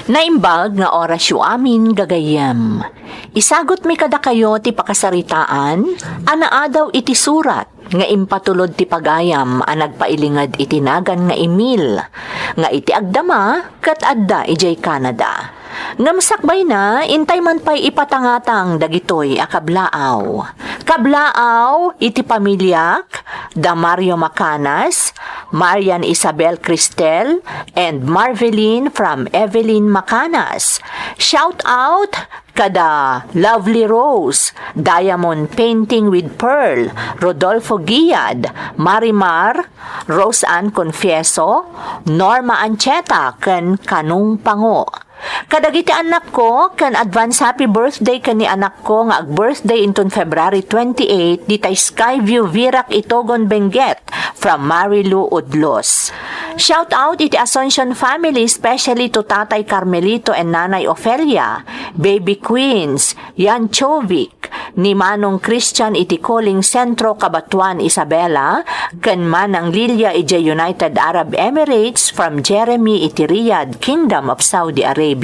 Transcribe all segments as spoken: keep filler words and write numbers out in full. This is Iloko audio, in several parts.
Naimbag nga orasyo amin, gagayyem. Isagutmi kadakayo ti pakasaritaan a naadaw iti surat nga impatulod ti pagayam a nagpailinged iti nagan nga Emil, nga iti agdama ket adda idiay Canada. Ngem sakbayna, intay man pay ipatangatang dagitoy a kablaaw. Kablaaw iti pamiliak, da Mario Macanas, Marian Isabel Cristel, and Marvelin from Evelyn Macanas. Shout out kada Lovely Rose, Diamond Painting with Pearl, Rodolfo Giad, Marimar, Rose Ann Confieso, Norma Ancheta, ken Kanung Pango. Kadagiti anakko, ken advance happy birthday ken ni anakko nga ag-birthday inton February twenty-eight, dita Skyview, Virac, Itogon, Benguet, from Marilu Udlos. Shout out iti Asuncion family, especially to Tatay Carmelito and Nanay Ofelia, Baby Queens, Yan Chovik, ni Manong Christian iti Calling Centro, Cabatuan, Isabela, ken Manang Lilia idiay United Arab Emirates from Jeremy iti Riyadh, Kingdom of Saudi Arabia.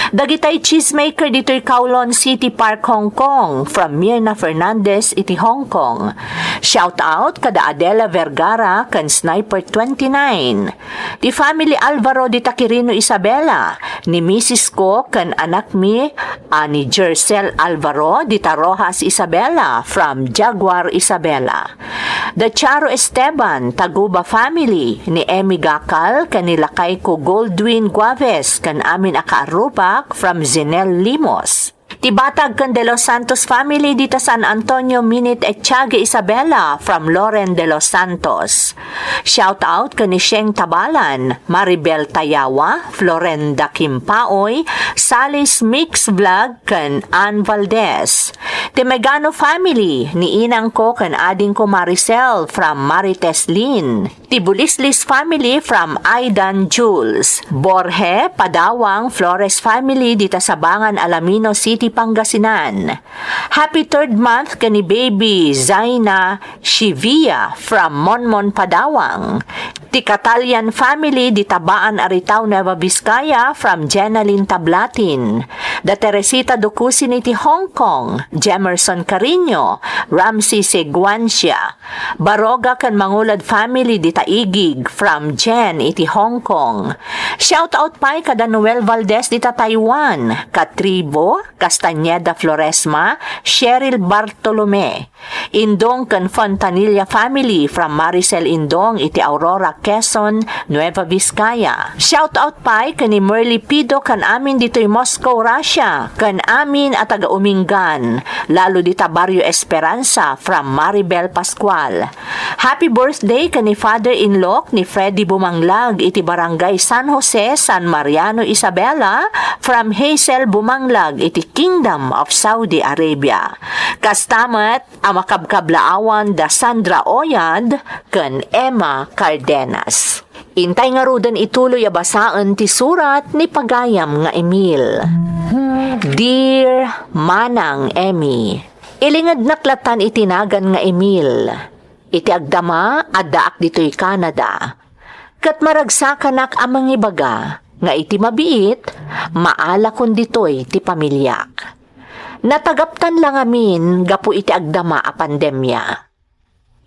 Dagitay cheesemaker ditoy Kowloon City Park, Hong Kong, from Mirna Fernandez iti Hong Kong. Shout out kada Adela Vergara ken Sniper twenty-nine. Ti family Alvaro dita Quirino, Isabela, ni misis ko ken anakmi a ni Jercel Alvaro dita Roxas, Isabela, from Jaguar, Isabela. Da Charo Esteban, Taguba family, ni Emmy Gacal, ken ni lakayko Goldwyn Guaves, ken amin a kaarrubak from Zinel Limos. Ti Batag ken De Los Santos family dita San Antonio, Minit Etiague, Isabela, from Loren De Los Santos. Shout out ken ni Sheng Tabalan, Maribel Tayawa, Florenda Kimpaoy, Salis Mix Vlog, ken Ann Valdez. Ti Megano family, ni inangko ken adingko Maricel from Marites Lin. Ti Bulislis family from Aidan Jules. Borge, Padawang, Flores family dita Sabangan, Alaminos City, Pangasinan. Happy third month ken ni baby Zaina Shivia from Monmon, Padawang. Ti Catalian family dita Baan, Aritao, Nueva Vizcaya from Jenalyn Tablatin. Da Teresita Ducusin iti Hong Kong, Jemerson Carino, Ramsey Seguancia. Baroga ken Mangulad family dita Igig from Jen iti Hong Kong. Shout out pay kada Noel Valdez dita Taiwan, Katribo, Castañeda Floresma, Cheryl Bartolome. Indong ken Fontanilla family from Maricel Indong iti Aurora, Quezon, Nueva Vizcaya. Shout out pay ken ni Merly Pido ken amin ditoy Moscow, Russia, ken amin a taga Umingan, lalo dita Barrio Esperanza from Maribel Pascual. Happy birthday ken ni father-in-law ni Freddy Bumanglag iti Barangay San Jose, San Mariano, Isabela, from Hazel Bumanglag iti Kingdom of Saudi Arabia. Kasta met a makabkablaawan da Sandra Oyad ken Emma Cardenas. Intay ngaruden ituloy a basaen ti surat ni pagayam nga Emil. Dear Manang Emmy, ilingednak latan iti nagan nga Emil. Iti agdama, addaak ditoy Canada. Ket maragsakanak a mangibaga nga iti mabiit, maalakon ditoy ti pamiliak. Natagaptan la ngamin gapu iti agdama a pandemia.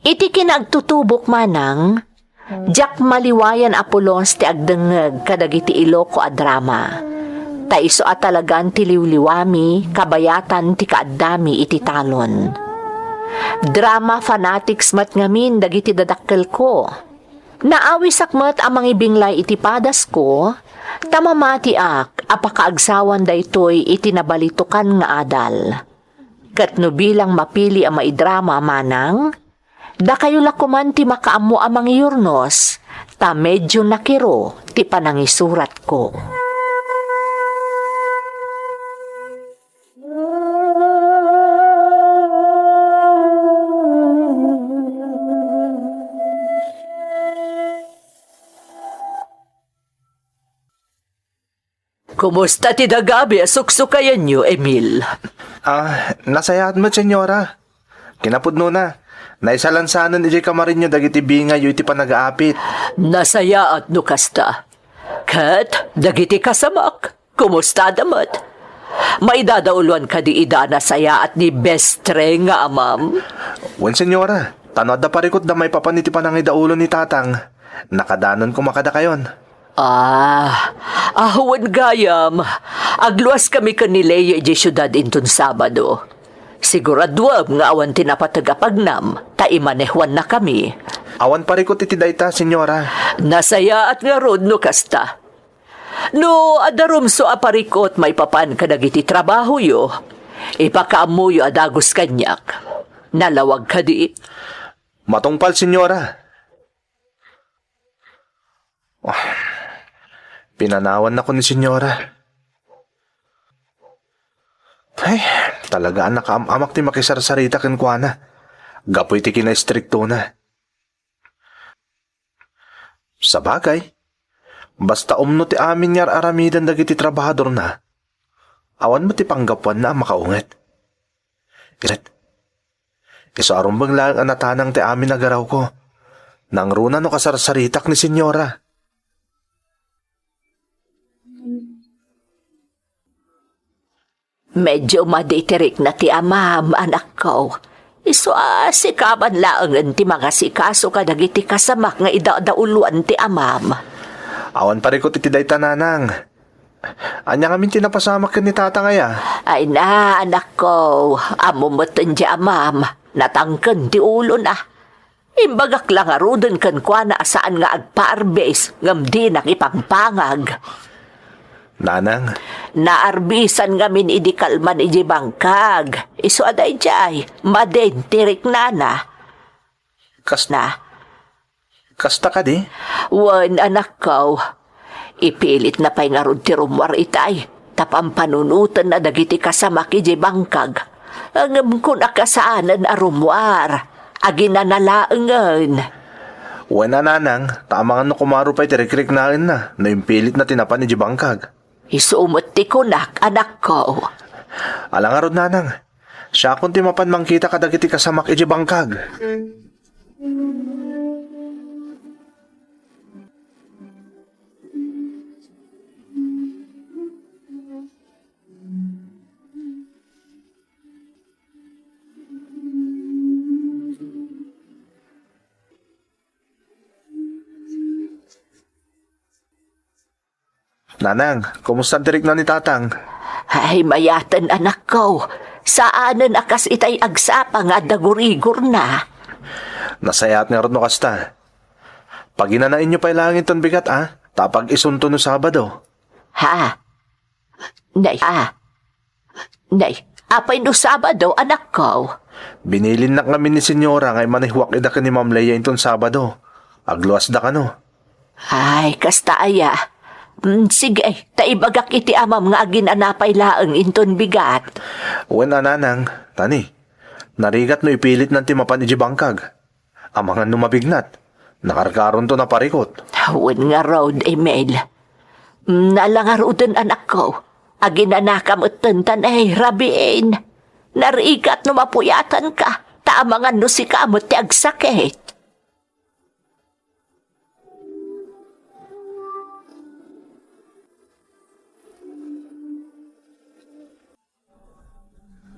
Iti kinaagtutubok manang, diak maliwayan a pulos ti agdengngeg kadagiti Iloko a drama. Ta isu a talagan ti liwliwami kabayatan ti kaaddami iti talon. Drama fanatics met ngamin dagiti dadakkelko. Naawisak met a mangibiglay iti padasko, ta mamatiak a pakaagsawan daytoy iti nabalitokan nga adal. Ket no bilang mapili a maidrama manang, dakayo la koman ti makaammo a mangyurnos, ta medio nakiro ti panangisuratko. Kumusta ti dagami a suksukayanyo, Emil? Ah, nasayaat met, Senyora. Kinapudnona, naisalansanen idiay kamarinyo dagiti bingayyo iti panagaapit. Nasayaat no kasta. Ket dagiti kasamak, Kumustada met? Maidadauloan kadi ida a nasayaat ni bestre nga amam? Wen, senyora. Ta no adda parikutda maipapan iti panangidaulo ni Tatang, nakadanon koma kadakayon. Ah, ah, wen gayam. Agluaskami ken ni Lea idiay siudad inton Sabado. Siguraduem nga awan ti napateg a pagnam, ta imanehuannakami. Awan parikut iti dayta, senyora. Nasayaat ngarud no kasta. No adda rumso a parikut maipapan kadagiti trabahoyo, ipakaammoyo a dagus kaniak. Nalawag kadi? Matungpal, senyora. Ah, pinanawannako ni senyora. Ay, talaga a nakaam-amak ti makisarsarita kenkuana gapu iti kinaistriktona. Sabagay, basta umno ti amin nga ar-aramiden dagiti trabahadorna, awan met ti panggapuanna a makaunget. Isu a rumbeng laeng a natanang ti amin a garawko. Nangruna no kasarsaritak ni senyora. Medio madi ti rikna ti amam, anakko. Isu a sika man laengen ti mangasikaso kadagiti kasamak nga idadauloan ti amam. Awan parikut iti dayta, nanang. Ania ngamin ti napasamak ken ni tatang aya? Ay na, anakko, ammo met ti amam, natangken ti ulona. Imbagak la ngaruden kenkuana a saan nga agpaarbis ngem dinak ipangpangag. Nanang. Naarbisan ngamin idi kalman idiay bangkag. Isu a daydiay, madin ti riknana. Kas-, na. Kasta kadi? Wen, anakko. Ipilitna pay ngarud ti rummuar itay, ta pampanunotenna dagiti kasamak idiay bangkag. Ngem kunak a saanen a rummuar, aginana laengen. Wen a, nanang, ta amangan no kumaro pay ti rikriknaenna no impilitna ti napan idiay bangkag. Isu met ti kunak, anakko. Ala ngarud, nanang. Siakon ti mapan mangkita kadagiti kasamak idiay bangkag. Nanang, kumusta ti rikna ni tatang? Ay, mayaten, anakko. Saanen a kas itay agsapa nga adda gurigorna. Nasayaat ngarud no kasta. Paginanaenyo pay laeng inton bigat, a? Ta pag-isunto no Sabado. Ha? Nay, a? Nay, apay no Sabado, anakko? Binilinnak ngamin ni Senyora nga imanehuak ida ken ni Ma'am Leia inton Sabado. Agluasda kano. Ay, kasta aya. Mm, sige, ta ibagak iti amam nga aginana pay laeng inton bigat. Wen a, nanang, tani. Narigat no ipilitnan ti mapan idiay bangkag. Amangan no mabignat. Nakarkaronto naparikot. Wen ngarud, Emil. Mm, ala ngaruden, anakko. Aginanaka metten ta nay rabiin. Narigat no mapuyatanka, ta amangan no sika met ti agsakit.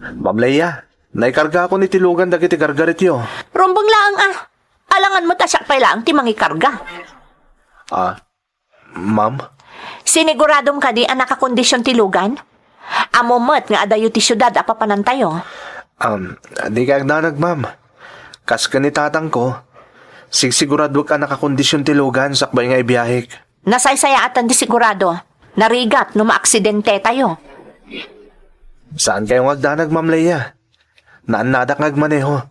Ma'am Leia, naikargakon iti lugan dagiti gargarityo. Rumbeng laeng a. Alangan met a siak pay laeng ti mangikarga. Ah, ma'am? Siniguradom kadi a nakakondision ti lugan? Ammo met nga adayo ti siudad a papanantayo. Um, di kay agdanag, ma'am. Kas ken ni tatangko, sigsiguraduek a nakakondision ti lugan sakbay nga ibiahek. Nasaysayaatan ti sigurado. Narigat no maaksidentetayo. Saan kayo nga agdanag, Ma'am Leia? Naannadak nga agmaneho.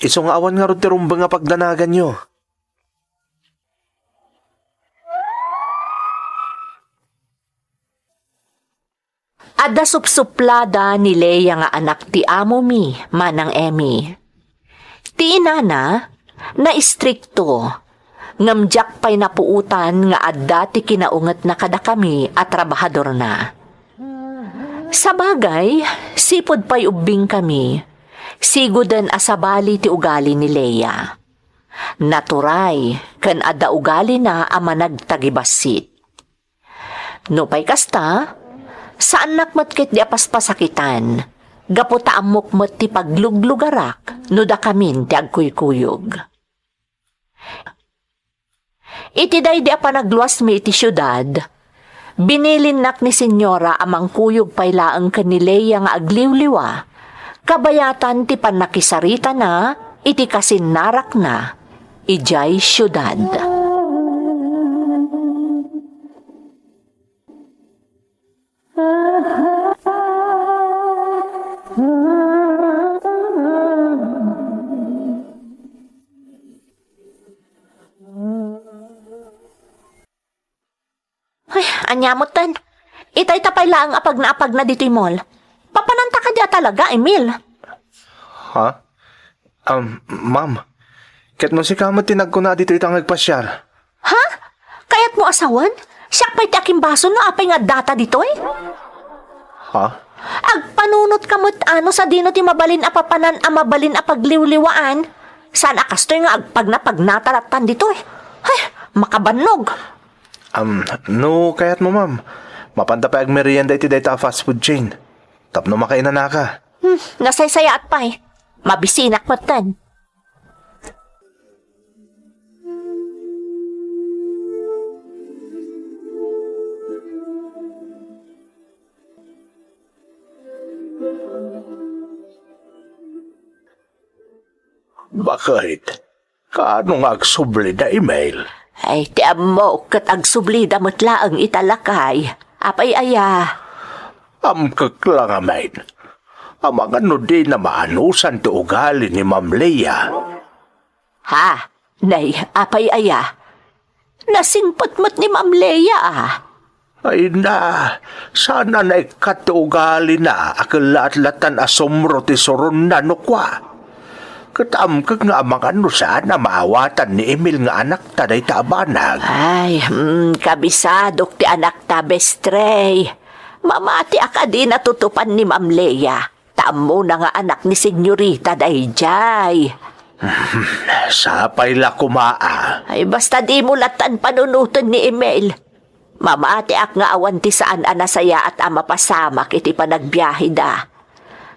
Isu nga awan ngarud ti rumbeng a pagdanaganyo. Adda supsuplada ni Leia nga anak ti amomi, Manang Emmy. Ti inana, naistrikto, ngem diak pay napuotan nga adda ti kinaungetna kadakami a trabahadorna. Sabagay, sipud pay ubbingkami, siguden a sabali ti ugali ni Leia. Naturay ken adda ugalina a managtagibassit. Nupay kasta, Saannak met ketdi a paspasakitan, gapu ta ammok met ti pagluglugarak no dakamin ti agkuykuyog. Iti daydi a panagluasmi iti siudad, binilinnak ni Senyora a mangkuyog pay laeng ken ni Leia nga agliwliwa, kabayatan ti pannakisaritana iti kasinnarakna idiay siudad. Ay, ania metten? Itay ta pay laeng a pagnaapagna ditoy mall. Papananta kadi a talaga, Emil? Ha? Um, ma'am, ket no sika met ti nagkuna ditoy ta nga agpasiar. Ha? Kayatmo a sawen? Siak pay ti akimbason no apay nga addata ditoy? Ha? Agpanunotka met a no sadino ti mabalin a papanan a mabalin a pagliwliwaan. Saan a kastoy nga agpagnapagnata lattan ditoy? Ay, makabannog. Um, no kayatmo, ma'am, mapanta pay agmerienda iti dayta a fast food chain. Tapno makainanaka. Hmm, nasaysayaat pay. Mabisinak metten. Bakit? Kaano nga agsubli da, Emil? Ay, ti ammok, ket agsublida met laeng ita lakay. Apay aya? Amkek la ngamin. Amangan no dina maanusan ti ugali ni Ma'am Leia. Ha? Nay, apay aya? Nasingpet met ni Ma'am Leia, a. Ay na, saan a naikkat ti ugalina a kellaat lattan a sumro ti suronna no kua. Ket amkek nga amangan no saan a maawatan ni Emil nga anakta dayta a banag. Ay, hmm, kabisadok ti anakta, Bestrey. Mamatiak a dina tutupan ni Ma'am Leia. Ta ammona nga anak ni Senyorita daydiay. Sapay la koma a. Ay, basta dimo lattan panunoten ni Emil. Mamatiak nga awan ti saan a nasayaat a mapasamak iti panagbiaheda.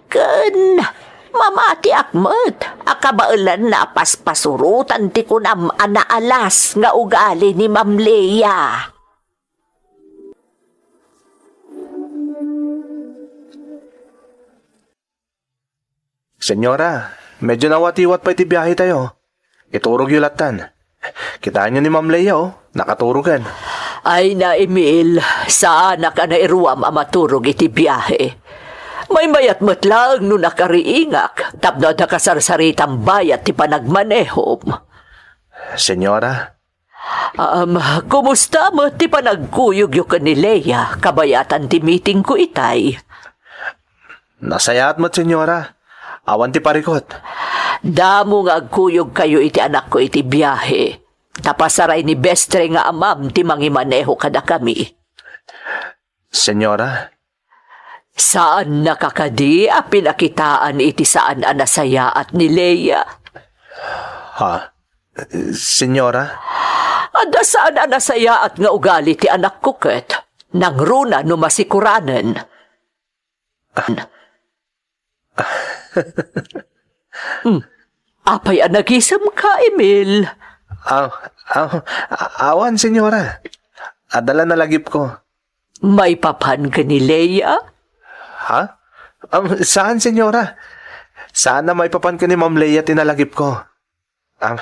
Ken mamatiak met a kabaelanna a paspasurotan ti kunam a naalas nga ugali ni Ma'am Leia. Senyora, medyo nawatiwat pay ti biahetayo. Iturogyo lattan. Kitaenyo ni Ma'am Leia, o, nakaturogen. Ay na, Emil, saanak a nairuam a maturog iti biahe. Maymayat met laeng no nakariingak, tapno adda kasarsaritam bayat ti panagmanehom. Senyora, Um, kumusta met ti panagkuyogyo ken ni Leia kabayatan ti meetingko itay? Nasayaat met, Senyora. Awan ti parikut. Damo nga agkuyogkayo iti anakko iti biahe. Ta pasaray ni Bestre nga amam ti mangimaneho kadakami. Senyora, Saannaka kadi a pinakitaan iti saan a nasayaat ni Leia? Ha? Senyora? Adda saan a nasayaat nga ugali ti anakko ket nangruna no masikuranen. Hmm. Apay a nagisemka, Emil? Aw, aw, awan, Senyora. Adda la nalagipko. Maipapan ken ni Leia? Ha? Um, saan, Senyora? Saan a maipapan ken ni Ma'am Leia ti nalagipko. Um,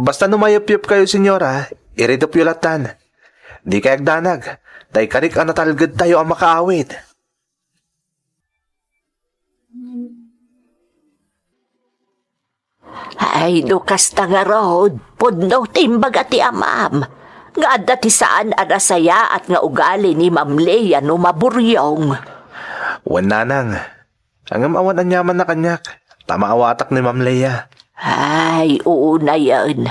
basta no mayepyepkayo, Senyora, iridupyo lattan. Dikay agdanag, ta ikarik a natalgedtayo a makaawid. Ay, no kasta ngarud, pudno ti imbaga ti amam, nga adda ti saan a nasayaat nga ugali ni Ma'am Leia no maburyong. Wen, nanang, ngem awan aniamanna kaniak, ta maawatak ni Ma'am Leia. Ay, unayen.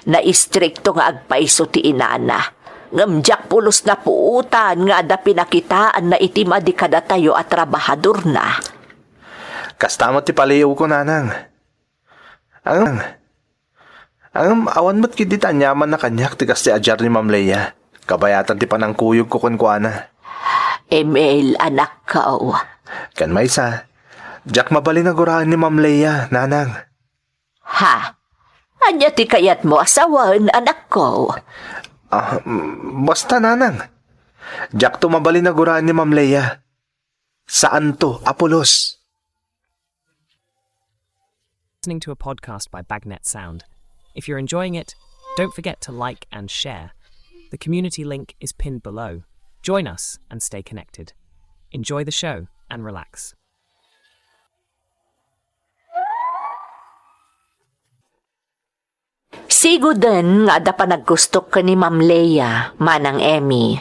Naistrikto nga agpayso ti inana, ngem diak pulos napuotan nga adda pinakitaanna iti madi kadatayo a trabahadorna. Kasta met ti paliiwko, nanang. Ang, ang awan met ketdi ti aniamanna kaniak ti kasta a diar ni Ma'am Leia, kabayatan ti panangkuyogko kenkuana. Emil, anakko. Ken maysa, diak mabalin a guraen ni Ma'am Leia, nanang. Ha? Ania ti kayatmo a sawen, anakko? Ah, mm, basta, nanang. Diakto mabalin a guraen ni Ma'am Leia. Saanto a pulos. Listening to a podcast by Bagnet Sound. If you're enjoying it, don't forget to like and share. The community link is pinned below. Join us and stay connected. Enjoy the show and relax. Siguden nga adda panagkustok ken ni Ma'am Leia, Manang Emmy.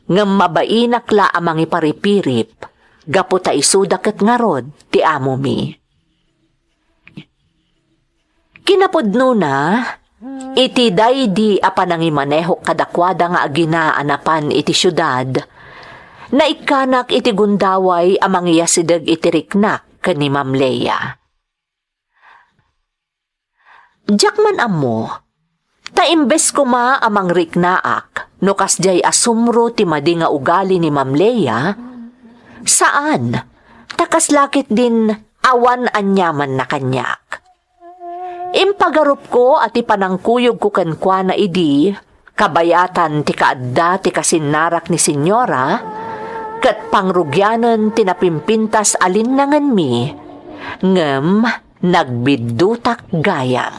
Ngem mabainak la a mangiparipirip, gapu ta isuda ket ngarud ti amomi. Kinapudnona, iti daydi a panangimanehok kadakuada nga agina a napan iti siudad, naikkanak iti gundaway a mangiyasideg iti riknak ken ni Ma'am Leia. Diak man ammo, ta imbes koma a mangriknaak no kasdiay a sumro ti madi nga ugali ni Ma'am Leia, saan, ta kasla ketdin awan aniamanna kaniak. Impagarupko a ti panangkuyogko kenkuana idi, kabayatan ti kaadda ti kasinnarak ni Señora, ket pangrugianen ti napimpintas a linnangenmi, ngem nagbiddutak gayam.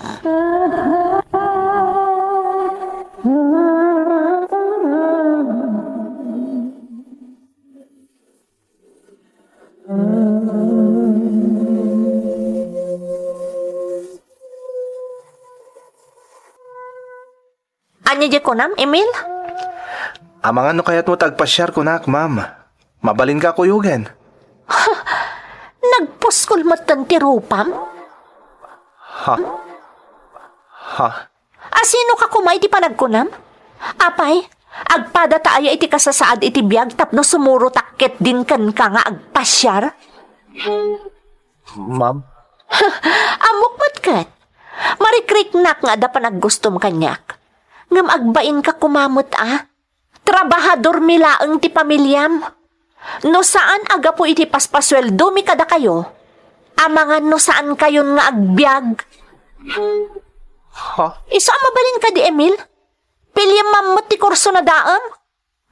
Ania diay kunam, Emil? Amangan no kayatmo ti agpasiar, kunak, ma'am. Mabalinka a kuyogen. Nagpuskol metten ti rupam? Ha? Ha? Asinoka koma iti panagkunam? Apay, agpadata aya iti kasasaad iti biag tapno sumurotak ketdin kenka nga agpasiar? Ma'am? Ammok met ket. Marikriknak nga adda panaggustom kaniak. Ngem agbainka koma met a. Trabahadormi laeng ti pamiliam. No saan a gapu iti paspasueldomi kadakayo, amangan no saankayon nga agbiag. Ha? Isu a mabalin kadi, Emil? Piliem man met ti kurso na daem.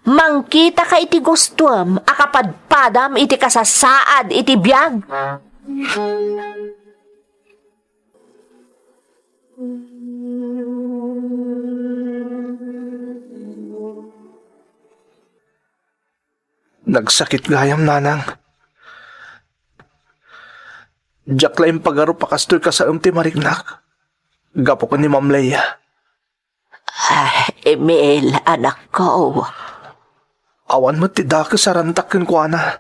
Mangkitaka iti gustuem a kapadpadam iti kasasaad iti biag. Nagsakit gayam, nanang. Diak la impagarup a kastoy kasaem ti mariknak gapu ken ni Ma'am Leia. Ah, Emil, anakko. Awan met ti dakes a rantak kenkuana.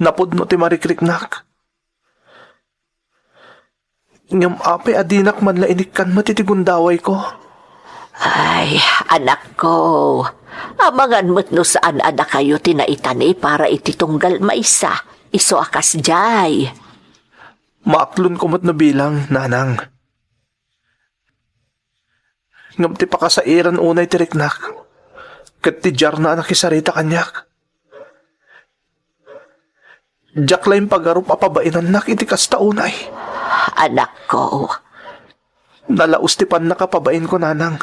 Napudno ti marikriknak. Ngem apay a dinak man la inikkan met iti gundawayko? Ay, anakko, amangan met no saan a dakayo ti naitani para iti tunggal maysa, isu a kasdiay. Maaklonko met no bilang, nanang. Ngem ti pakasairan unay ti riknak, ket ti diarna a nakisarita kaniak. Diak la impagarup a pabainannak iti kasta unay. Anakko. Nalaus ti pannakapabainko, nanang.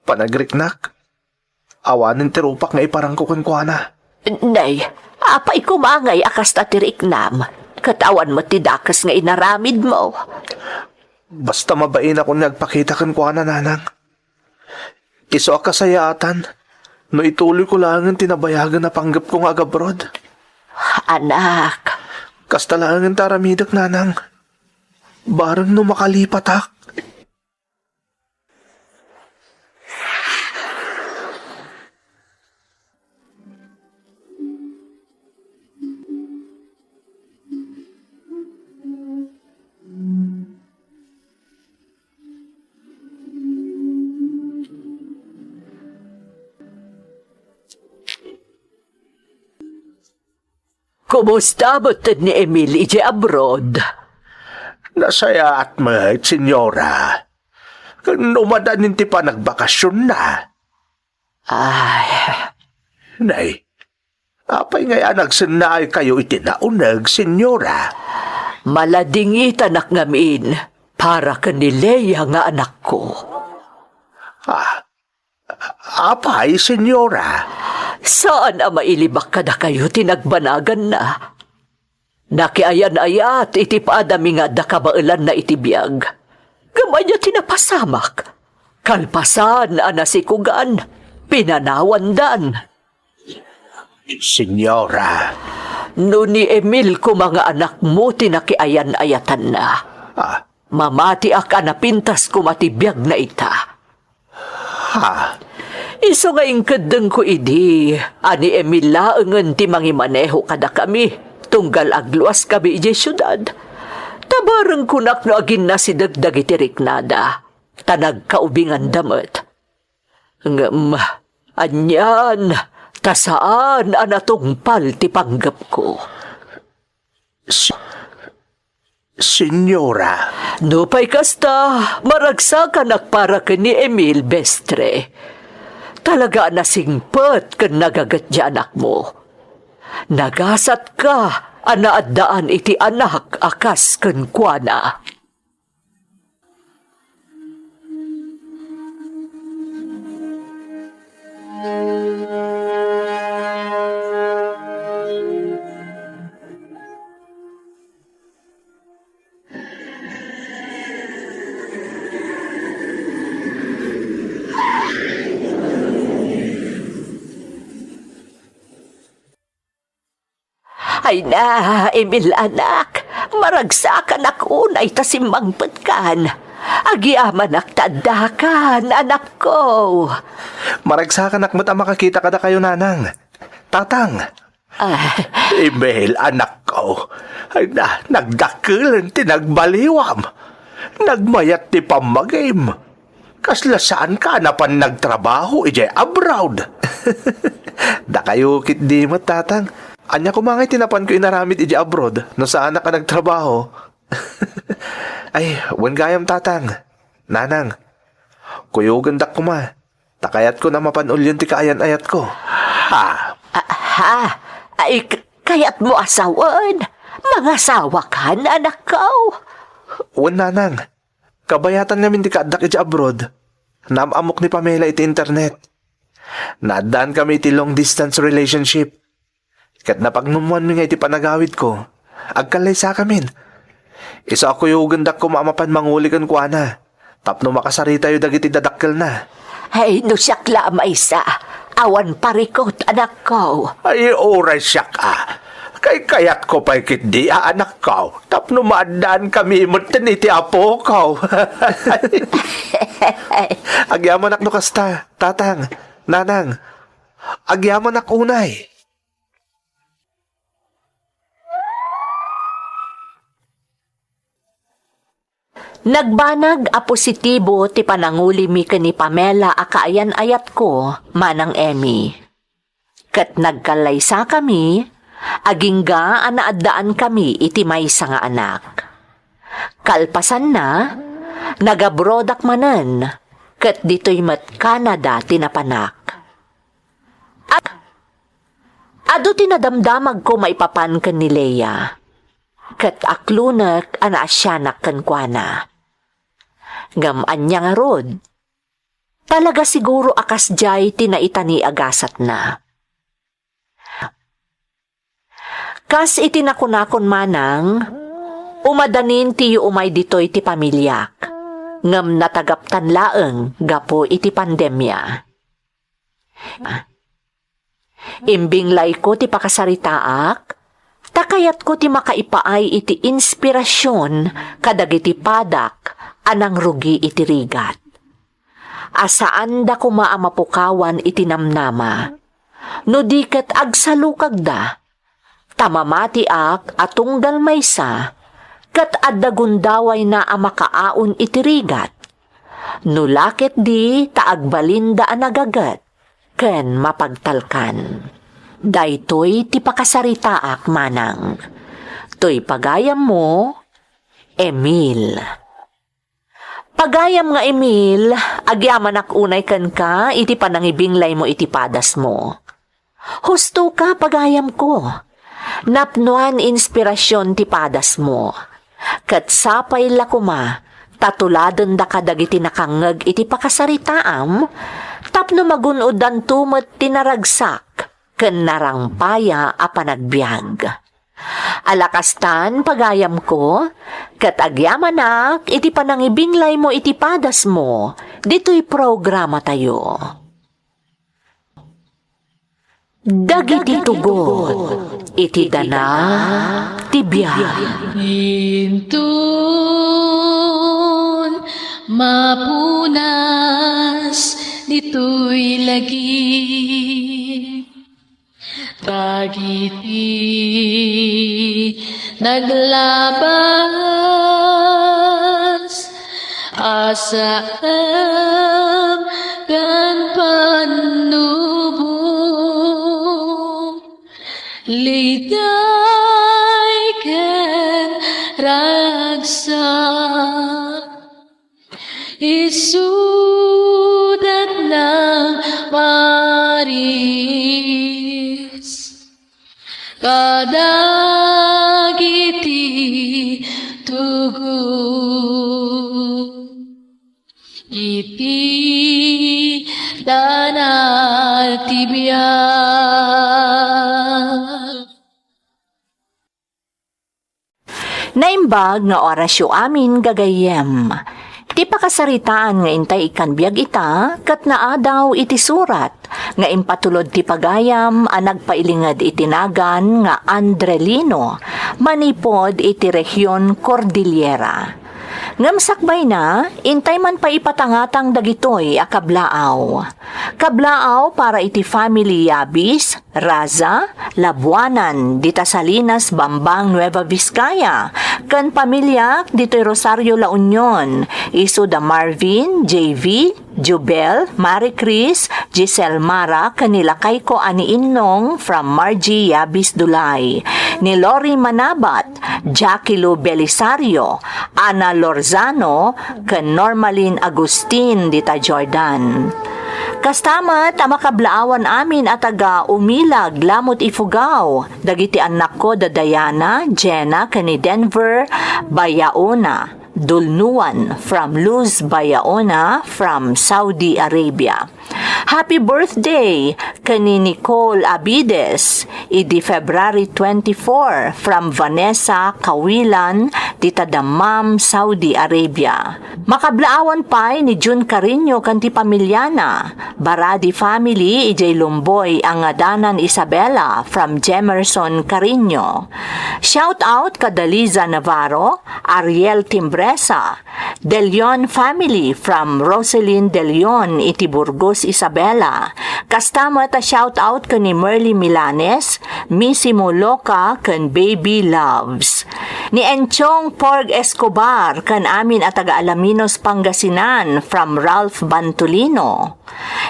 Panagriknak, awanen ti rupak nga iparangko kenkuana. Nay, apay koma ngay a kasta ti riknam, ket awan met ti dakes nga inaramidmo. Basta mabainakon nga agpakita kenkuana, nanang. Isu a kasayaatan no ituloyko laengen ti nabayagen a panggepko nga agabroad. Anak. Kasta laengen ti aramidek, nanang. Bareng no makalipatak. Kumusta met ni Emil idiay abroad? Nasayaat met, Señora. ken umadanin ti panagbakasionna. Ay. Nay, apay ngay a nagsennaaykayo iti nauneg, Senyora? Maladingitanak ngamin para ken ni Lea nga anakko. Ah, apay, Senyora? Saan a mailibak kadakayo ti nagbanaganna. Nakiayan-ayat iti padami nga adda kabaelanna iti biag. Ngem ania ti napasamak? Kalpasan a nasikugan, pinanawandan. Senyora. No ni Emil koma nga anakmo ti nakiayan-ayatanna, ah, mamatiak a napintas koma ti biagna ita. Ha? Isu nga inkeddengko idi a ni Emil laengen ti mangimaneho kadakami, tunggal agluaskami idiay siudad. Ta barengkonak no aginnasideg dagiti riknada, ta nagkaubinganda met. Ngem anian, ta saan a natungpal ti panggepko. Si-, Senyora. Nupay kasta, maragsakanak para ken ni Emil, Bestre. Talaga a nasingpet ken nagaget ti anakmo. Nagasatka a naaddaan iti anak a kas kenkuana. Ay na, Emil anak, maragsakanak unay ta simmangpetkan. Agyamanak ta addakan, anakko. Maragsakanak met a makakita kadakayo, nanang. Tatang. Ah. Emil, anakko. Ay na, nagdakkelen ti nagbaliwam. Nagmayat ti pammagim. Kasla saanka a napan nagtrabaho idiay abroad? Dakayo ketdi met, Tatang. Ania koma ngay ti napanko inaramid idiay abroad no saanak a nagtrabaho? Ay, wen gayam, Tatang. Nanang, kuyogendak koma. Ta kayatko a mapan ulyon ti kaayan-ayatko. Ha? Ah, ha? Ay, k-, kayatmo a sawen? Mangasawakan, anakko? Wen, Nanang. Kabayatan ngamin ti kaaddak idiay abroad. Naam-ammok ni Pamela iti internet. Naaddaankami iti long distance relationship. Ket napagnumoanmi nga iti panagawidko, agkallaysakamin. Isu a kuyogendak koma a mapan manguli kenkuana, tapno makasaritayo dagiti dadakkelna. Ay, no siak la a maysa, awan parikut, anakko. Ay, uray siak a. Kaykayatko pay ketdi a anakko, tapno maaddaankami metten iti apoko. Agyamanak no kasta, tatang, nanang. Agyamanak unay. Nagbanag a positibo ti panangulimi ken ni Pamela a kaayan-ayatko, Manang Emmy. Ket nagkallaysakami, agingga a naaddaankami iti maysa nga anak. Kalpasanna, nagabroadak manen, ket ditoy met Canada ti napanak. Ag-, adu ti nadamdamagko maipapan ken ni Lea, ket aklonek a naasianak kenkuana. Ngem ania ngarud? Talaga siguro a kasdiay ti naitani a gasatna. Kas iti nakunakon manang, umadanin ti umay ditoy ti pamiliak, ngem natagaptan laeng gapu iti pandemia. Imbinglayko ti pakasaritaak, ta kayatko ti makaipaay iti inspirasion kadagiti padak a nangrugi iti rigat. A saanda koma a mapukawan iti namnama, no di ket agsalukagda, ta mamatiak a tunggal maysa, ket adda gundawayna a makaaon iti rigat. No la ketdi ta agbalinda a nagaget ken mapagtalkan. Daytoy ti pakasaritaak manang. Toy pagayammo, Emil. Pagayam nga Emil, agyamanak unay kenka iti panangibinglaymo iti padasmo. Husto ka, pagayamko. Napnoan inspirasion ti padasmo. Ket sapay la koma ta tuladendaka dagiti nakangngeg iti pakasaritaam tapno magun-odanto met ti naragsak ken narangpaya a panagbiag. Ala kastan, pagayamko, ket agyamanak iti panangibinglaymo iti padasmo ditoy programatayo. Dagiti tugot iti dana ti biag. Inton mapunas ditoy lagip, dagiti naglabas a saem ken pannubo, ligday ken ragsak. Isudat nang maris kadagiti tugot iti dana ti biag. Naimbag nga orasyo amin, gagayyem. Ti pakasaritaan nga intay ikkan biag ita ket naadaw iti surat nga impatulod ti pagayam a nagpailinged iti nagan nga Andrelino, manipud iti Region Cordillera. Ngem sakbayna, intay man pay ipatangatang dagitoy a kablaaw. Kablaaw para iti family Yabis, Raza, Labuanan, dita Salinas, Bambang, Nueva Vizcaya, ken pamiliak ditoy Rosario, La Union, isu da Marvin, J V, Jubel, Marie Chris, Giselle Mara, ken ni lakayko a ni Innong from Margie Yabis Dulay, ni Lori Manabat, Jackie Lou Belisario, Ana Lorzano, ken Normalin Agustin dita Jordan. Kasta met a makablaawan amin a taga Umilag, Lamut, Ifugao, dagiti annakko da Diana, Jenna, ken ni Denver Bayaona, Dulnuan, from Luz Bayaona, from Saudi Arabia. Happy birthday ken ni Nicole Abides idi February twenty-four, from Vanessa Kawilan, dita Dammam, Saudi Arabia. Makablaawan pay ni Jun Carino ken ti pamiliana, Baradi family, idiay Lumboy, Angadanan, Isabela, from Jemerson Carino. Shout out kada Liza Navarro, Ariel Timbresa, De Leon family from Roselyn De Leon iti Burgos, Isabela. Kasta met a shout out ken ni Merly Milanes, Missy Moloca, ken Baby Loves. Ni Enchong Porg Escobar ken amin a taga Alaminos, Pangasinan from Ralph Bantolino.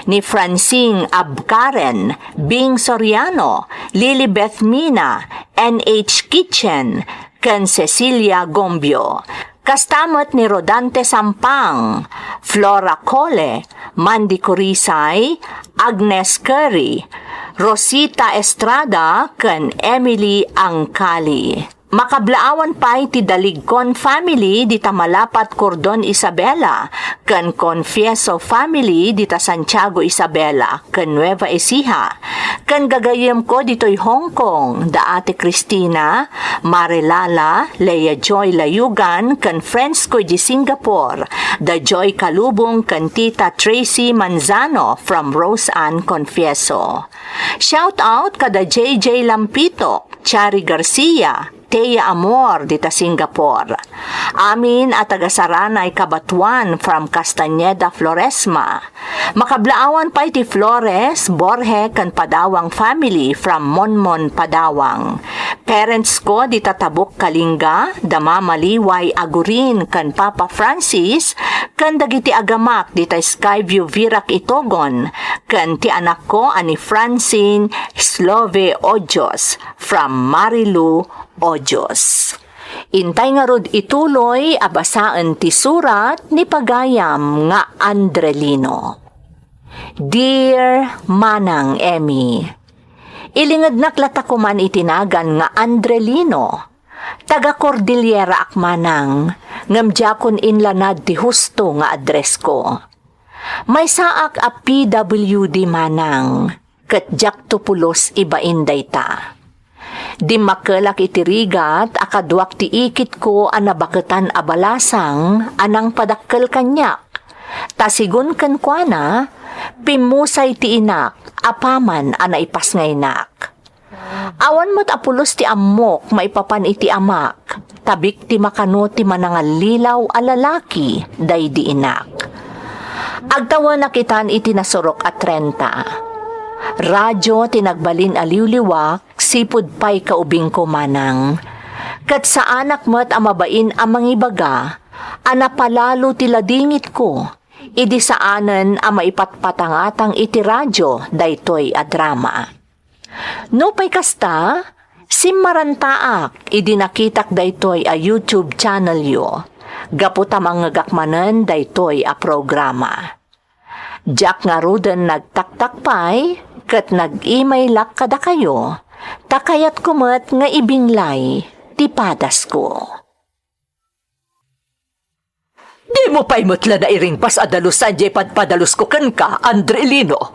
Ni Francine Abcaren, Bing Soriano, Lilibeth Mina, N H Kitchen, ken Cecilia Gombio. Kasta met ni Rodante Sampang, Flora Cole, Mandy Corisay, Agnes Curry, Rosita Estrada, ken Emily Angkali. Makablaawan pay ti Daligcon family dita Malapat, Cordon, Isabela, ken Confieso family dita Santiago, Isabela, ken Nueva Ecija, ken gagayyemko ditoy Hong Kong, da Ate Cristina, Mare Lala, Lea Joy Layugan, ken friends ko di Singapore, da Joy Kalubong ken Tita Tracy Manzano from Rose Ann Confieso. Shout out kada J J Lampito, Chari Garcia, Thea Amor dita Singapore. Amin a taga Saranay, Cabatuan from Castañeda, Floresma. Makablaawan pay ti Flores, Borje, ken Padawang family from Monmon, Padawang. Parents ko dita Tabuk, Kalinga, da Mama Liway Agurin ken Papa Francis, ken dagiti agamak dita Skyview, Virac, Itogon, ken ti anakko a ni Francine Slove Ojos from Marilu Ojos. Intay ngarud ituloy a basaen ti surat ni pagayam nga Andrelino. Dear Manang Emmy, ilingednak lata koman iti nagan nga Andrelino. Taga Cordillera ak manang, ngem diakon inlanad ti husto nga addressko. Maysaak a P W D manang, ket diakto pulos ibain dayta. Dimmakkelak iti rigat a kaduak ti ikitko a nabaketan a balasang a nangpadakkel kaniak. Ta sigun kenkuana, pimmusay ti inak apaman a naipasngaynak. Awan met a pulos ti ammok maipapan iti amak, ta biktima kano ti manangallilaw a lalaki daydi inak. Agtawenak itan iti nasurok a trenta. Radyo ti nagbalin a liwliwak sipud pay kaubingko manang. Ket saanak met a mabain a mangibaga a napalalo ti ladingitko idi saanen a maipatpatangatang iti radyo daytoy a drama. Nupay kasta, simmarantaak idi nakitak daytoy a YouTube channelyo, gapu ta mangngegak manen daytoy a programa. Diak ngaruden nagtaktak pay ket nag-emailak kadakayo, ta kayatko met nga ibinlay ti padasko. Dimo pay met la nairingpas a dalusan diay padpadalusko kenka, Andrelino.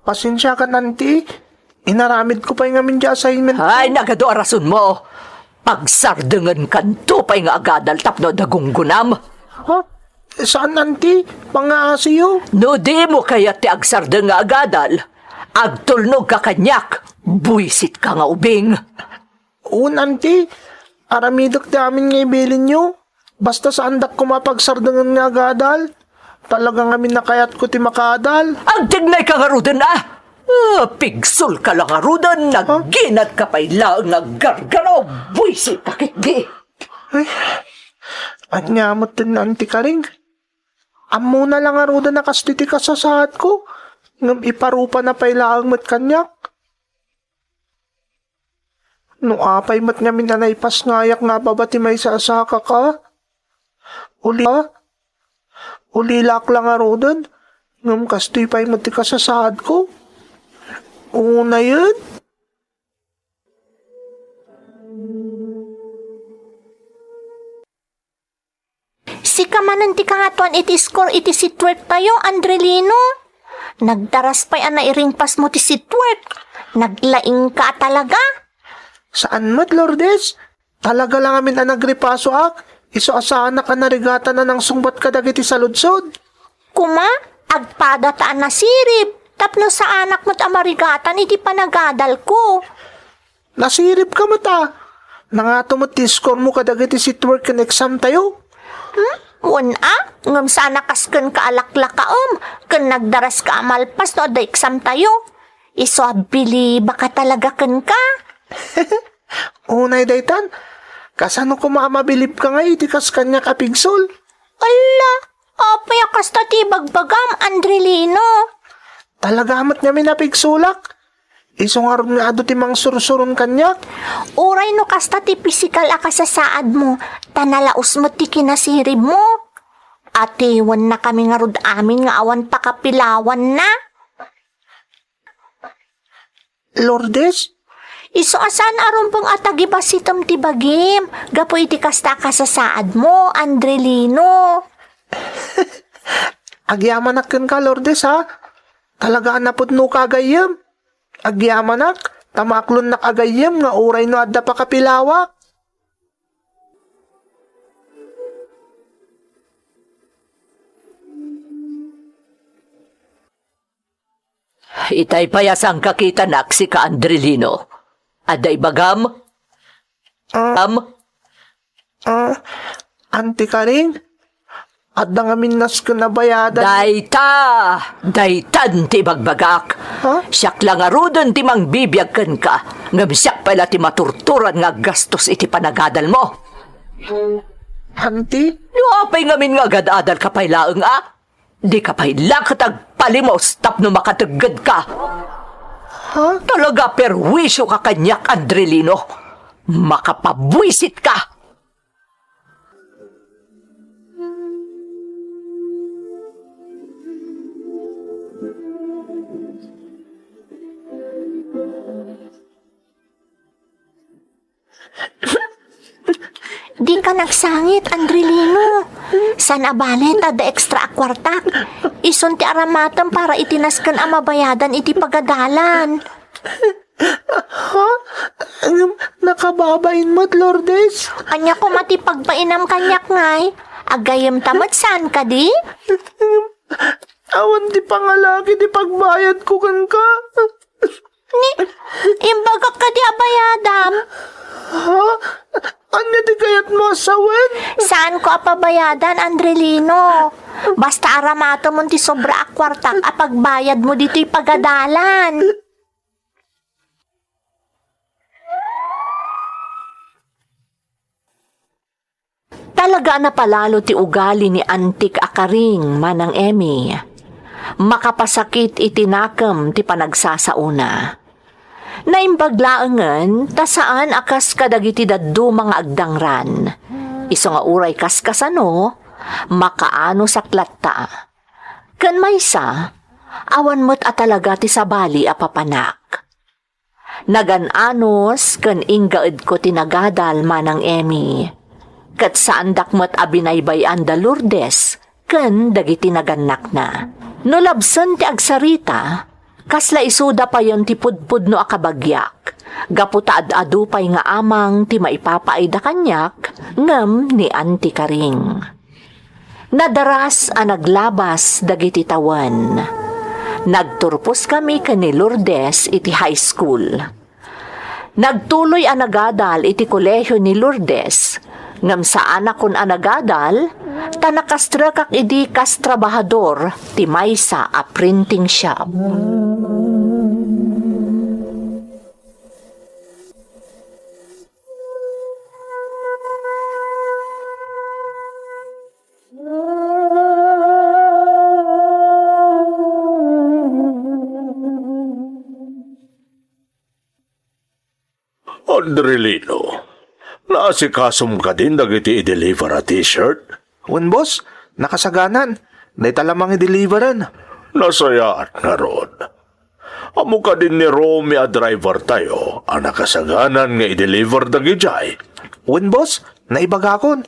Pasensiakan, Auntie. Inaramidko pay ngamin diay assignment. Ay, nagadu a rasonmo. Pagsardengenkanto pay nga agadal tapno adda gunggonam. Ha? Saan, Auntie? Pangngaasiyo. No dimo kayat ti agsardeng nga agadal, agtulnogka kaniak. Buisitka nga ubing. Wen, Auntie, aramidek ti amin nga ibilinyo. Basta saandak koma a pagsardengen nga agadal. Talaga ngamin a kayatko ti makaadal. Agtignayka ngaruden a! Ah, pigsolka la ngaruden, nagginadka pay laeng nga aggargaraw, buisitka ketdi. Ay, ania met ti, Auntie Karing? Ammona la ngaruden a kastoy ti kasasaadko, ngem iparupana pay laeng met kaniak. No apay met ngamin a naipasngayak nga ababa ti maysa a sakak a? Uli-, ulilaak la ngaruden, ngem kastoy pay met ti kasasaadko. Unayen? Sika manen ti kangatoan iti score iti seatwork tayo, Andrelino. Nagdaras pay a nairingpasmo ti seatwork. Naglaingka a talaga. Saan met, Lourdes. Talaga la ngamin a nagripasoak, isu a saanak a narigatan a nangsungbat kadagiti saludsod. Kuma, agpadata a nasirib, tapno saanak met a marigatan iti panagadalko. Nasiribka met a. Nangato met ti score mo kadagiti seatwork ken exam tayo. Hmm? Wen a, ngem saan a kas kenka a laklakaem, ken nagdaraska a malpas no adda exam tayo. Isu a bilibaka talaga kenka. Unay daytan, kasano koma a mabilibka ngay iti kas kaniak a pigsol? Alla, apay a kasta ti ibagbagam, Andrelino? Talaga met ngamin a pigsolak. Isu ngarud nga adu ti mangsursuron kaniak. Uray no kasta ti pisikal a kasasaadmo, ta nalaus met ti kinasiribmo. Atiwennakami ngarud amin nga awan pakapilawanna. Lourdes? Isu a saan a rumbeng a tagibasitem ti bagim, gapu iti kasta a kasasaadmo, Andrelino. Agyamanak kenka, Lourdes, ha? Talaga a napudnoka a gayyem. Agyamanak, ta maaklonnak a gayyem nga uray no adda pakapilawak. Itay pay a sangkakitanak, sika, Andrelino. Adda ibagam? Ah. Am? Ah, Auntie Karing, adda ngamin nasken a bayadan. Dayta! Daytan ti ibagbagak. Ha? Siak la ngaruden ti mangbibiag kenka, ngem siak pay la ti maturturan nga aggastos iti panagadalmo. Auntie? No apay ngamin nga agad-adalka pay laeng a? Dika pay la ket agpalimos tapno makateggedka. Ha? Talaga perwisyoka kaniak, Andrelino. Makapabuisit ka! Di ka nagsangit, Andrelino. Saan a bale ta adda extra a kuartak? Isun ti aramatem para iti nasken a mabayadan iti pagadalan. Ha? Ngem nakababain met, Lourdes? Ania koma ti pagbainam kaniak, ngay? Aggayem ta met saan kadi? Awan ti pangalaki ti pagbayadko kenka. Ni, imbagak kadi a bayadam. Ha? Ania ti kayatmo a sawen? Saanko a pabayadan, Andrelino. Basta aramatemon ti sobra a kuartak a pagbayadmo ditoy pagadalan. Talaga a napalalo ti ugali ni antik a karing, Manang Emmy. Makapasakit iti nakem ti panagsasaona. Naimbag laengen ta saan a kas kadagiti dadduma nga agdangran. Isu nga uray kaskasano, makaanus a latta. Ken maysa, awan met a talaga ti sabali a papanak. Nagan-anus ken inggaedko ti nagadal, Manang Emmy. Ket saandak met a binaybay-an da Lourdes ken dagiti nagannakna. No labsen ti agsarita, kasla isuda payen ti pudpudno a kabagiak, gapu ta ad-adu pay nga amang ti maipapaayda kaniak ngem ni Auntie Karing. Nadaras a naglabas dagiti tawen. Nagturposkami ken ni Lourdes iti high school. Nagtuloy a nagadal iti kolehio ni Lourdes, ngem saanakon a nagadal, ta nakastrekak idi kas trabahador ti maysa a printing shop. Andrelino, naasikasom kadin dagiti i-deliver a t-shirt? Wen, boss, nakasaganan. Dayta la mangideliveran. Nasayaat ngarud. Ammo kadin ni Romy a driver tayo a nakasaganan nga i-deliver dagidiay? Wen, boss, naibagakon.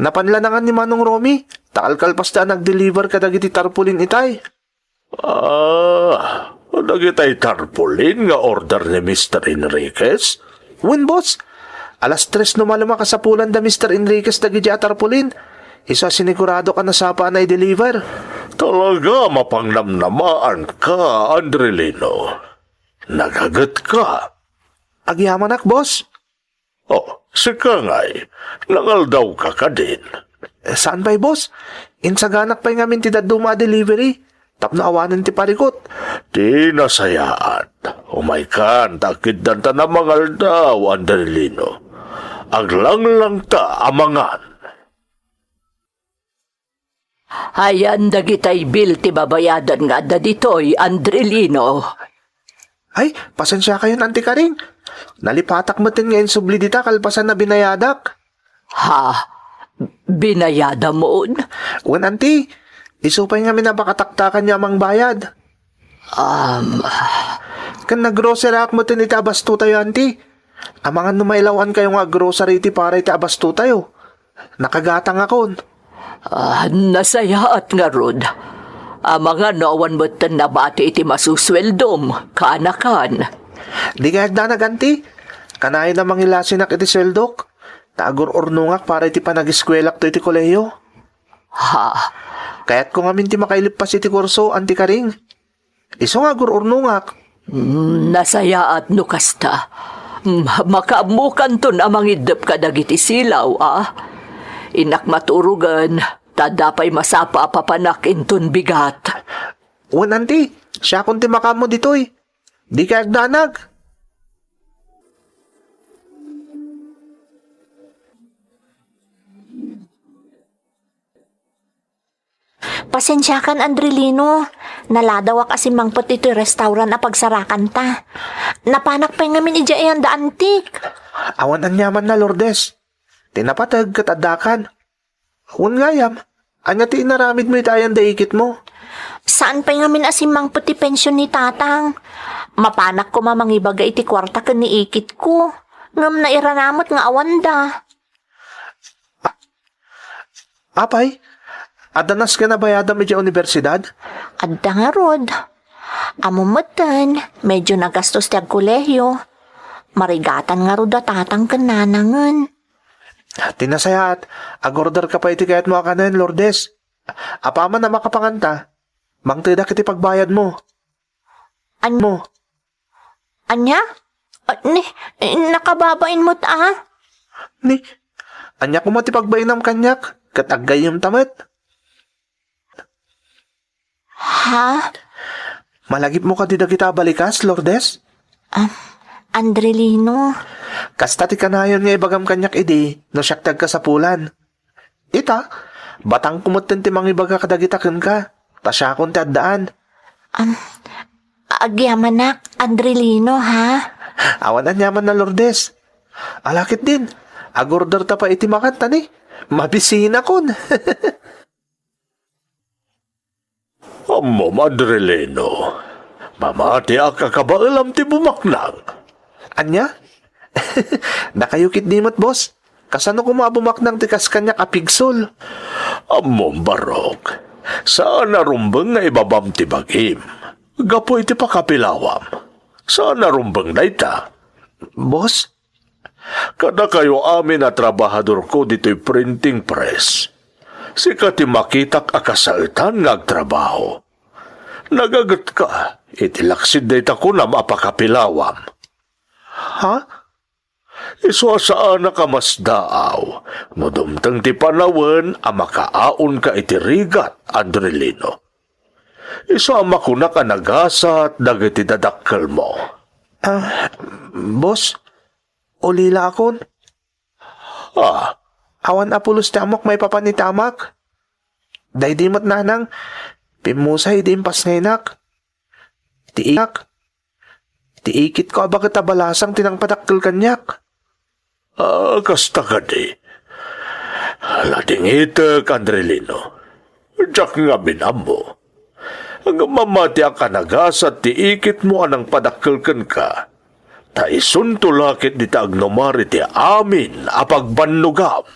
Napan la nangan ni Manong Romy, ta kalkalpasta a nag-deliver kadagiti tarpaulin itay. Ah, dagitay tarpaulin nga order ni Mister Enriquez? Wen, boss. Alas tres no malem a kasapulan da Mister Enriquez dagiti a tarpaulin. Isu a siniguradok a nasapa a naideliver. Talaga, mapangnamnamaan ka, Andrelino. Nagaget ka. Agyamanak, boss. Oh, sika ngay, nangaldaw ka kadin? Eh, saan pay, boss? Insaganak pay ngamin ti dadduma a delivery tapno awanen ti parikut. Ti nasayaat, umaykan ta agkiddanta a mangaldaw, Andrelino. Aglanglang ta a mangan. Ayan dagitay bill ti babayadan nga adda ditoy, Andrelino. Ay, pasensiakayon, Auntie Karing. Nalipatak metten nga insubli dita kalpasan a binayadak. Ha? Binayadamon? Wen, Auntie. Isu pay ngamin a pakataktakan nga amang bayad. Um, Ken naggrocery ak metten iti abasto tayo, Auntie. Amangan no mailaw-an kayo nga aggrocery iti para iti abasto tayo. Nakagatangakon. Ah, nasayaat ngarud. Amangan no awan metten nabati iti masusueldom, kaanakan. Di kayat danag, Auntie. Kanayon a mangilasinak iti sueldok. Ta agur-urnongak para iti panagiskuelakto iti kolehiyo. Ha? Kayatko ngamin ti makailippas iti kurso, Auntie Karing. Isu nga agur-urnongak. Mm, nasayaat no kasta. Mm, makaammokanton a mangiddep kadagiti silaw, a? Innak maturogen, ta adda pay masapa a papanak inton bigat. Wen, Auntie, siakon ti makaammo ditoy. Di kay agdanag. Pasensiakan, Andrelino. Naladawak a simmangpet ditoy restaurant a pagsarakanta. Napanak pay ngamin idiay ayan da Antik. Awan aniamanna, Lourdes. Ti napateg ket addakan. Wen gayam, ania ti inaramidmo iti ayan da ikitmo? Saan pay ngamin a simmangpet ti pension ni Tatang. Mapanak koma mangibaga iti kuarta ken ni ikitko. Ngem nairana met nga awanda. Apay, adda nasken a bayadam idiay universidad? Adda ngarud. Ammom metten, medyo nagastos ti agkolehiyo. Marigatan ngarud a Tatang ken Nanangen. Ti nasayaat, ag-order ka pay iti kayatmo a kanen, Lourdes. Apaman a makapanganta, mangtedak iti pagbayadmo. An-, mo. Ania? Ah, ni, eh, nakababain met a? Ni, ania koma ti pagbainam kaniak, ket aggayyemta met? Ha? Malagipmo kadi dagita a balikas, Lourdes? Ah, Andrelino. Kasta ti kanayon nga ibagam kaniak idi no siak ti agkasapulan. Ita, batangko metten ti mangibaga kadagita kenka, ta siakon ti addaan. Am, agyamanak, Andrelino, ha? Awan aniamanna, Lourdes. Ala ketdin, ag-order ta pay iti makanta ni. Mabisinakon. Ammom, Adrilino, mamatiak a kabaelam ti bumaknang. Ania? Dakayo ketdi met, boss. Kasano koma a bumaknang ti kas kaniak a pigsul? Ammom, Barok, saan a rumbeng nga ibabam ti bagim. Gapu iti pakapilawam. Saan a rumbeng dayta. Boss, Kadakayo amin a trabahadorko ditoy printing press, sika ti makitak a kasaetan nga agtrabaho. Nagagetka iti laksid dayta kunam a pakapilawam. Ha? Isu a saanak a masdaaw no dumteng ti panawen a makaaonka iti rigat, Adrilino. Isu a makunak a nagasat dagiti dadakkelmo. Ah, boss, Ulilakon. Ah, awan a pulos ti ammok maipapan iti amak. Daydi met nanang, pimmusay idi impasngaynak. Ti inak, ti ikitko a baket a balasang ti nangpadakkel kaniak. Ah, kasta kadi. Ladingitek, Andrelino. Diak ngamin ammo. Ngem mamatiak a nagasat ti ikitmo a nangpadakkel kenka, ta isunto la ket dita agnumar iti amin a pagbannogam.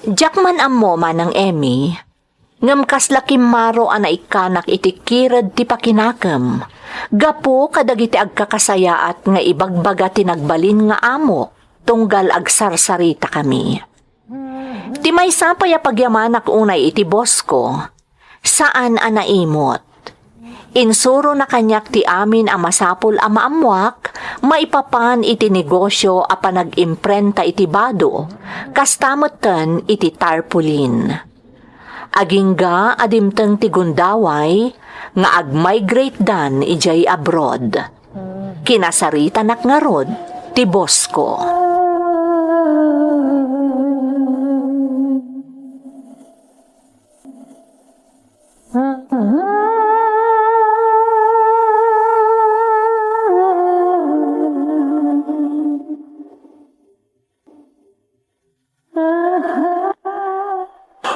Diak man ammo, Manang Emmy, ngem kasla kimmaro a naikkanak iti kired ti pakinakem, gapu kadagiti agkakasayaat nga ibagbaga ti nagbalin nga amok tunggal agsarsaritakami. Ti maysa pay a pagyamanak unay iti bosko, saan a naimot. Insurona kaniak ti amin a masapul a maammoak maipapan iti negosio a panagimprenta iti bado, kasta metten iti tarpaulin. Agingga a dimteng ti gundaway nga agmigratedan idiay abroad. Kinasaritanak ngarud ti bosko.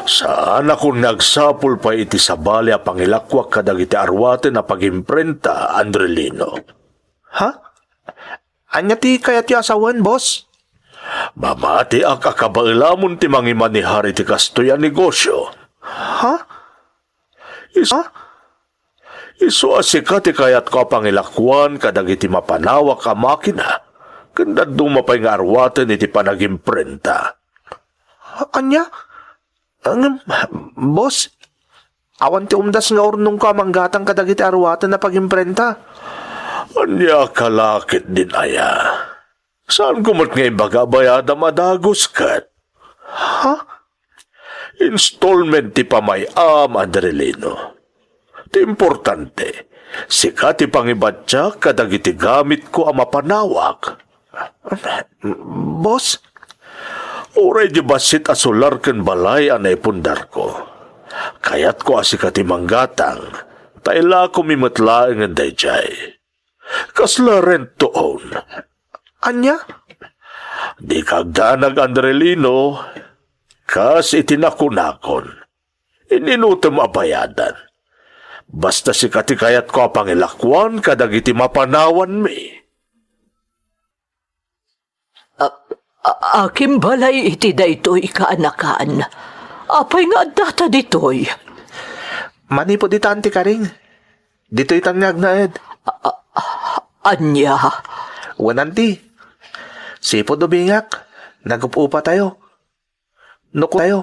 Saanakon nga agsapul pay iti sabali a pangilakuak kadagiti arwaten a pagimprenta, Andrelino. Ha? Ania ti kayatyo a sawen, boss? Mamatiak a kabaelamon ti mangimanehar iti kastoy a negosio. Ha? Is-, ha? Isu a sika ti kayatko a pangilakuan kadagiti mapanawak a makina, ken dadduma pay nga arwaten iti panagimprenta. Ania? Ngem, boss, awan ti umdas nga urnongko a manggatang kadagiti arwaten a pagimprenta. Ania ka la ketdin aya? Saanko met nga ibaga a bayadam a dagus ket? Ha? Installment ti pamay-am, Adrelino. Ti importante, sika ti pangibatiak kadagiti gamitko a mapanawak. Boss? Uray di bassit a solar ken balay a naipundarko. Kayatko a sika ti manggatang. Ta ilakomi met laengen daydiay. Kasla rent to own. Ania? Dika agdanag, Andrelino, kas iti nakunakon. Ininutem a bayadan. Basta sika ti kayatko a pangilakuan kadagiti mapanawanmi. A-, a-, akin balay iti daytoy, kaanakan. Apay nga addata ditoy? Manipud ita, Auntie Karing. Ditoy tan nga agnaed. A-, a-, ania? Wen, Auntie. Sipud ubingak, nagup-upatayo. No kun-, tayo.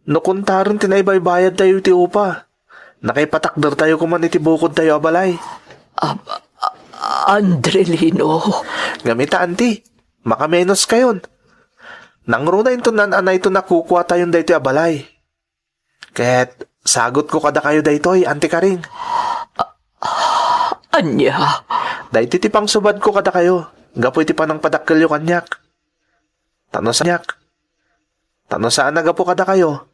No kuntaren ti naibaybayadtayo iti upa, nakaipatakdertayo koman iti bukodtayo a balay. Ab-, a-, Andrelino. Ngem ita, Auntie, makamenos kayon. Nangruna inton an-anayton a kukuatayon daytoy a balay. Ket sagutko kadakayo daytoy, Auntie Karing. Ania? Daytoy ti pangsubadko kadakayo, gapu iti panangpadakkelyo kaniak. Ta no sa-, ta no saan a gapu kadakayo,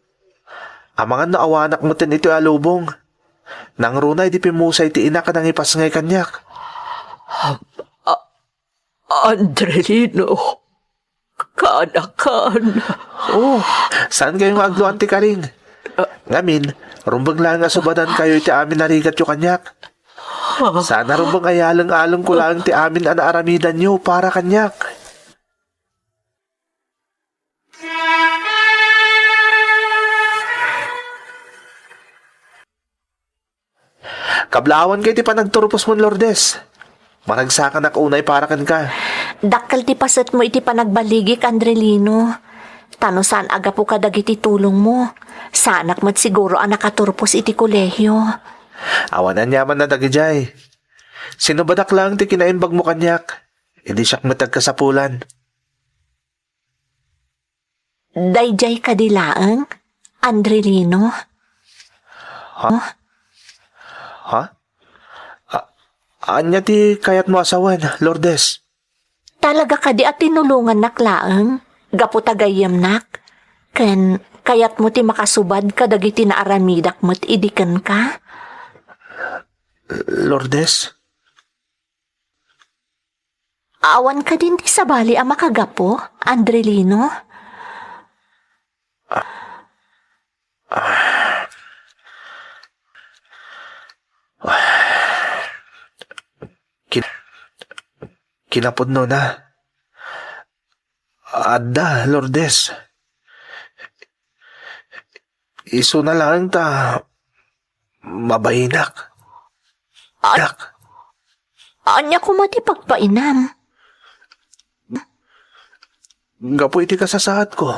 amangan no awanak metten itoy a lubong. Nangruna idi pimmusay ti ina ken nangipasngay kaniak. A-, Andrelino, kaanakan. Oh, saan kayo nga agluan ti karing? Ngamin, rumbeng laeng nga subadankayo iti amin a rigatyo kaniak. Saan a rumbeng a yaleng-alengko laeng ti amin a naaramidanyo para kaniak. Kablaawanka iti panagturposmon, Lourdes. Maragsakanak unay para kenka. Dakkel ti pasetmo iti panagbaligik, Andrelino. Ta no saan a gapu kadagiti tulongmo, saanak met siguro a nakaturpos iti kolehio. Awan aniaman a dagidiay. Sinubadak laeng ti kinaimbagmo kaniak, idi siak met ti agkasapulan. Daydiay kadi laeng, Andrelino? Ha? Ha? A-, ania ti kayatmo a sawen, Lourdes? Talaga kadi a tinulongannak laeng gapu ta gayyemnak, ken kayatmo ti makasubad kadagiti naaramidak met idi kenka? Lourdes? Awan kadin ti sabali a makagapu, Andrelino? Kin-, kinapudnona. Adda, Lourdes. Isuna laeng ta mabainak. Anak. Ania koma ti pagbainam? Gapu iti kasasaadko.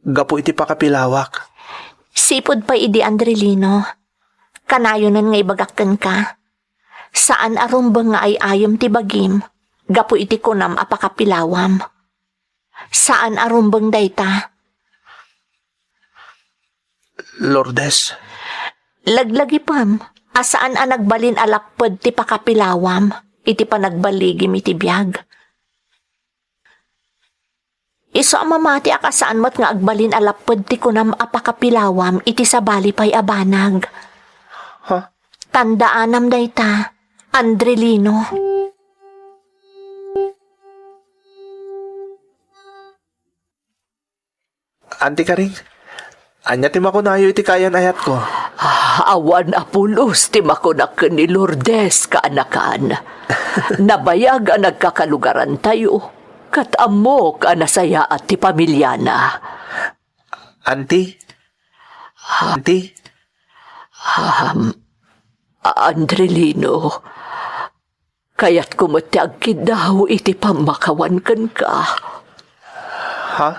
Gapu iti pakapilawak. Sipud pay idi, Andrelino. Kanayonen nga ibagak kenka. Saan a rumbeng nga ay-ayem ti bagim gapu iti kunam a pakapilawam. Saan a rumbeng dayta. Lourdes. Laglagipem a saan a nagbalin a lapped ti pakapilawam iti panagbaligim iti biag. Isu a mamatiak a saan met nga agbalin a lapped ti kunam a pakapilawam iti sabali pay a banag. Ha? Tandaanam dayta, Andrelino. Anti Karing, ania ti makunayo iti kaayan-ayatko? Ah, awan a pulos ti makunak ken ni Lourdes, kaanakan. Nabayag a nagkakalugarantayo, ket ammok a nasayaat ti pamiliana. Anti? Anti? Um, Andrelino, kayatko met ti agkiddaw iti pammakawan kenka. Ha?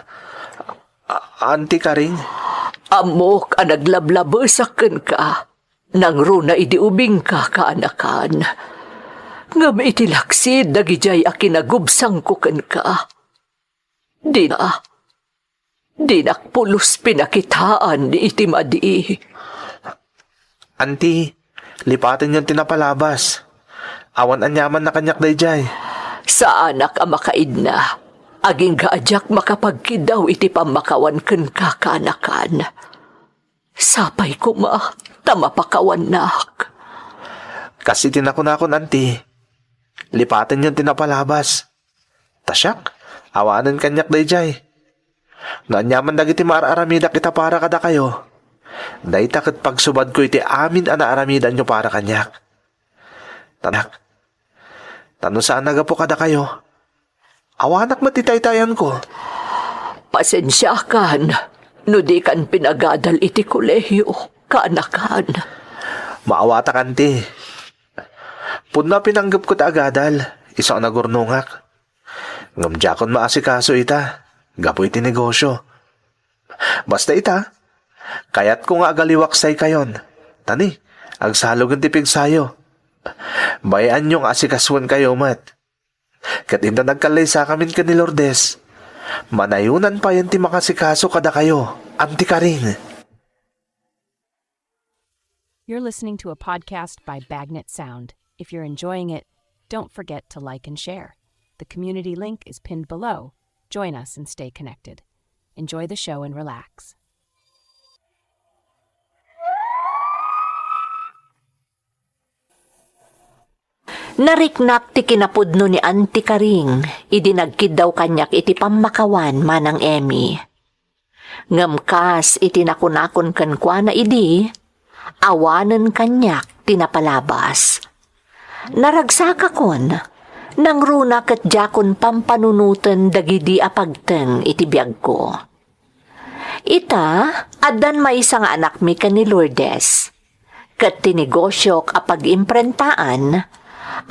A-, Anti Karing? Ammok a naglablabesak kenka, nangruna idi ubingka, kaanakan. Ngem iti laksid dagidiay a kinagubsangko kenka, dina, dinak pulos pinakitaan iti madi. Anti, lipatenyon ti napalabas. Awan aniaman a kaniak daydiay. Saanak a makaidna. Agingga a diak makapagkiddaw iti pammakawan kenka, kaanakan. Sapay koma ta mapakawannak. Kas iti nakunakon, anti, lipatenyon ti napalabas. Ta siak, awanen kaniak daydiay. No aniaman dagiti maar-aramidak ita para kadakayo, dayta ket pagsubadko iti amin a naaramidanyo para kaniak. Tanak, ta no saan a gapu kadakayo, awanak met ti taytayanko. Pasensiakan no dikan pinagadal iti kolehiyo, kaanakan. Maawatak, anti. Pudno a pinanggepko ti agadal, isu a nagurnongak. Ngem diakon maasikaso ita, gapu iti negosyo. Basta ita, kayatko nga agaliwak saykayon. Tani, agsalogen ti pigsayo. Bay-anyo nga asikasoenkayo met. Ket inton agkallaysakamin ken ni Lourdes, manayonan payen ti makasikaso kadakayo, Anti Karing. You're listening to a podcast by Bagnet Sound. If you're enjoying it, don't forget to like and share. The community link is pinned below. Join us and stay connected. Enjoy the show and relax. Nariknak ti kinapudno ni Anti Karing idi nagkiddaw kaniak iti pammakawan, Manang Emmy. Ngem kas iti nakunakon kenkuana idi, awanen kaniak ti napalabas. Naragsakakon, nangruna ket diakon pampanunoten dagidi a pagteng iti biagko. Ita, addan maysa nga anakmi ken ni Lourdes. Ket ti negosiok a pag-imprentaan,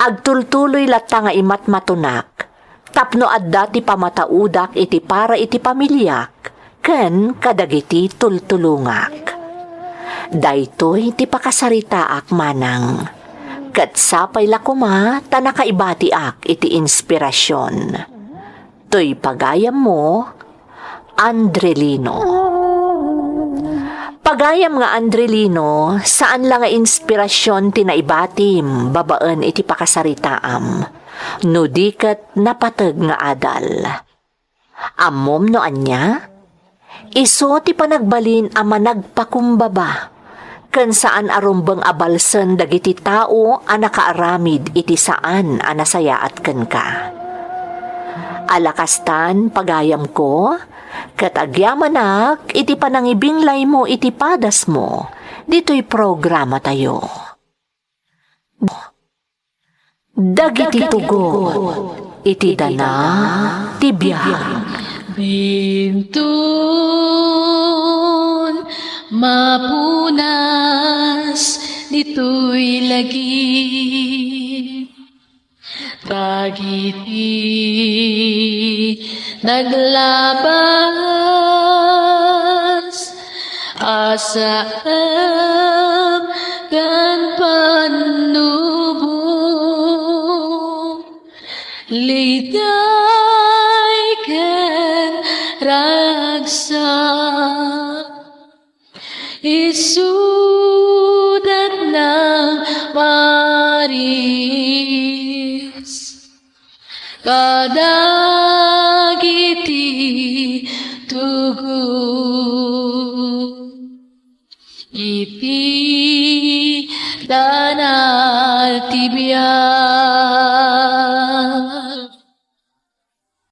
agtultuloy latta nga imatmatonak tapno adda ti pamataudak iti para iti pamiliak ken kadagiti tultulongak. Daytoy ti pakasaritaak, Manang. Ket sapay la koma ta nakaibatiak iti inspirasion. Toy pagayammo, Andrelino. Pagayam nga Andrelino, saan la nga inspirasion ti naibatim babaen iti pakasaritaam, no di ket napateg nga adal. Ammom no ania? Isu ti panagbalin a managpakumbaba ken saan a rumbeng a balsen dagiti tao a nakaaramid iti saan a nasayaat kenka. Ala kastan, pagayamko, ket agyamanak iti panangibinglaymo iti padasmo ditoy programatayo. Dagiti tugot iti dana ti biag. Dinton mapunas ditoy lagip dagiti naglabas a saem ken pannubo, liday ken ragsak. Isudat nang maris kadagiti tugot iti dana ti biag.